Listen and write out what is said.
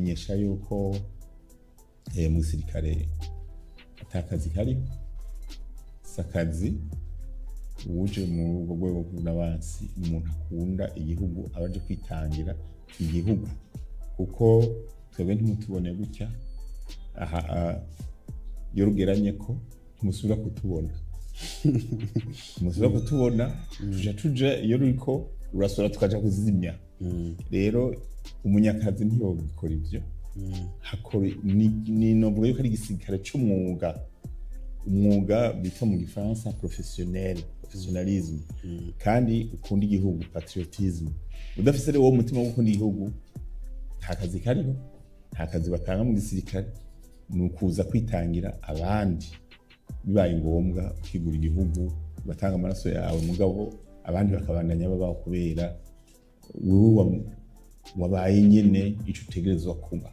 Nobamenyesha yuko mu gisirikare ata kazi kariho, si akazi. Uwuje muri urwo rwego rw'abansi ni umuntu akunda igihugu, aba aje kwitangira igihugu, kuko twebwe ntimutubone gutya aha, iyo rugeranye ko ntimusubira kutubona, ntimusubira kutubona. Tuja iyo ruriko rurasura tukaja kuzimya. Rero umunyakazi ntiyobikora ivyo hakora. Ni novuga yuko ari igisirikare c'umwuga, umwuga bita mu gifaransa professionnel, professionnalisme, kandi ukunda igihugu, patriotisme. Udafise rero uwo mutima wo gukunda igihugu, nta kazi kariho, nta kazi batanga mu gisirikare. Ni ukuza kwitangira abandi, bibaye ngombwa ukigura igihugu, ugatanga amaraso yawe, mugabo abandi bakabandanya babaho kubera wewe wabaye nyene ico utegerezwa kuba.